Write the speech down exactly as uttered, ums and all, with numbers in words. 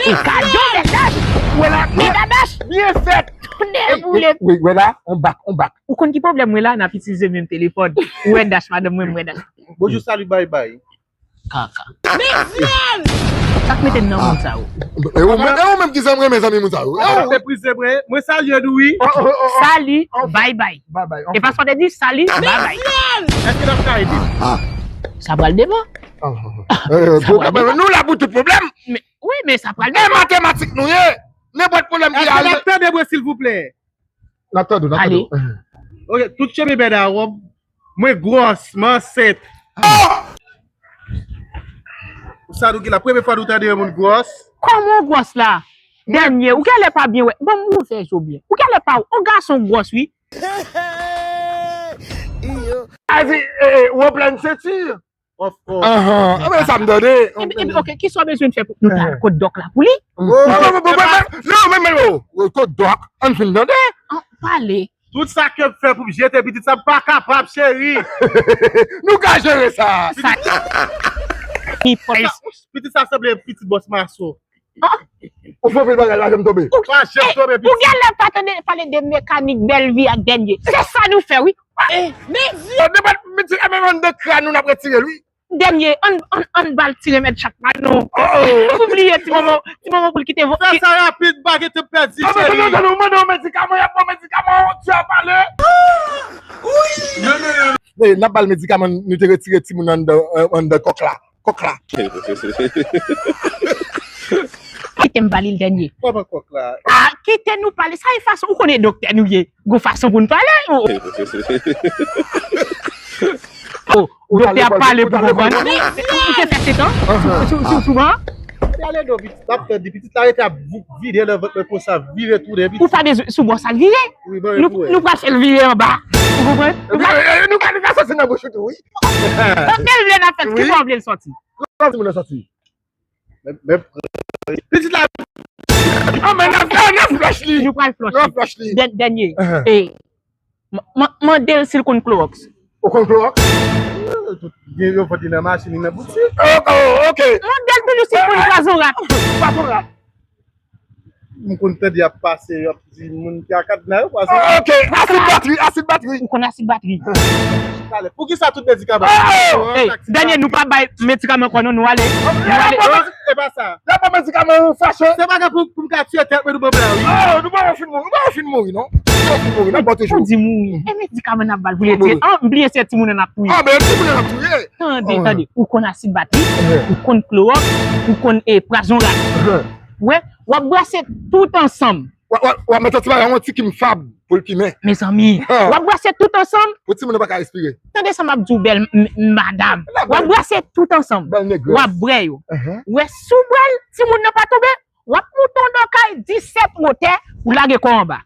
E kado, bèl dach. Wè la, bèl dach. Byen fèt. Tonnè boule. Wi, wè la, on bak, on bak. Ou konn ki pwoblèm mwen la, n ap itilize menm telefòn. Ou wè dach madanm mwen, mwen dach. Bonjou, salut, bye bye. Kaka. Sa k mete n nan moun sa yo? E ou menm, e ou menm ki zanmi renmen zanmi moun sa yo? E ou? Te prize mwen, mwen salye nou wi. Sali, bye bye. Bye bye. E paske w te di sali, bye bye. Èske n ap ka ede? Sa pral devan. Sa pral devan. Nou la pou tout pwoblèm. Wi, men sa pral devan. E matematik nou ye. Nenpòt pwoblèm ki rive. Èske n ap tande mwen silvouplè? N ap tande w, n ap tande w. Ok, tout chemen bèd a wòb. Mwen gwòs, mwen ansent. Ou sa nou gen la, premye fwa nou tande yon moun gwòs? Kòman w gwòs la? Dènye, ou genlè pa byen wè. Ban m ouvè je w byen. Ou genlè pa, on gason gwòs wi. Azi, ou an plèn senti? Of course. Anhan, anben sa m tande. Epi, epi, ok, kisa w bezwen fè pou nou ta al kot dòk la pou li? Non, men, men, men, kot dòk, ann fin tande. Pale. Tout sa ke m fè pou m jete pitit sa, m pa kapab, cheri. Nou ka jere sa. Pitit sa sanble pitit bòs mason. Ou fè anpil bagay, pa janm tonbe. Pa janm tonbe, pitit. Ou genlè pa tande pale de mekanik bèl vi ak dènye. Se sa nou fè, wi. Nenpòt medikaman anndan kran nou, n ap retire l, wi. Dènye, ann, ann, ann ba l ti remèd chak maten. Ou bliye ti moman, ti moman pou l kite vo. Fè sa rapid, pa gen tan pèdi, cheri. Mande yon medikaman, y ap ba w medikaman, ti a pale. N ap ba l medikaman, nou te retire timoun anndan, anndan kòk la. Kòk la. Kite m ba li l dènye. Kòman kòk la? Ah, kite nou pale. Sa e fason, ou konnen doktè nou ye. Gon fason pou n pale. Oh, doktè ap pale pou konprann. Ou te fè setan? Sou, sou, sou, sou ban? Pale non, pitit, ap tande, pitit la rete ap vide nan vant mwen konsa, vire tounen, pitit. Ou pa bezwen, sou bò sa l vire. Nou, nou pral fè l vire anba. Ou konprann? Nou pral, nou ka, nou ka santi nan bouch ou tou, wi. Anpil vle n ap fè, ki bò w vle l sòti? Kòman timoun nan sòti? Men, men, pitit la. Ah, men n ap, n ap flòch li. Nou pral flòch li. N ap flòch li. Dè-, dènye. Eh, m-, m-, mande l si l konn klowòks. Ou konn klowòks? Tout gen yo vant li nan machin, li nan boutik. Oh, oh, ok. Mande l toujou si l konn pwazon rat. Pwazon rat. M konn tande y ap pase, y ap di moun ki a kadna yo pwazon. Ah, ok. Asid batri, asid batri. Ou konn asid batri? Talè. Poukisa tout medikaman? Oh! Ey, dènye, nou pa bay medikaman ankò non, nou ale. Nou ale. E pa sa. Y ap ba medikaman ou fache. Se pa gen pou, pou m ka tiye tèt mwen nou ban m la wi. Oh, nou pa fin mouri, nou pa fin mouri non. Nou pa fin mouri, n ap bò toujou. Ou di mouri. E medikaman n ap ba l pou l retire. Ah, m bliye se timoun nan n ap touye. Ah, men timoun nan n ap touye. Tande, tande. Ou konn asid batri, ou konn klowòks, ou konn, eh, pwazon rat. Wè, w ap brase tout ansanm. W ap, w ap, w ap met yon ti bagay, yon ti kim fab pou l pimen. Mezanmi, w ap brase tout ansanm. Pou timoun nan pa ka respire. Tande sa m ap di w, bèl m-, m-, madam. W ap brase tout ansanm. W ap bwè yo. Wè, si w bwè l, timoun nan pa tonbe, w ap moute yon kay disèt wotè, ou lage kò w anba.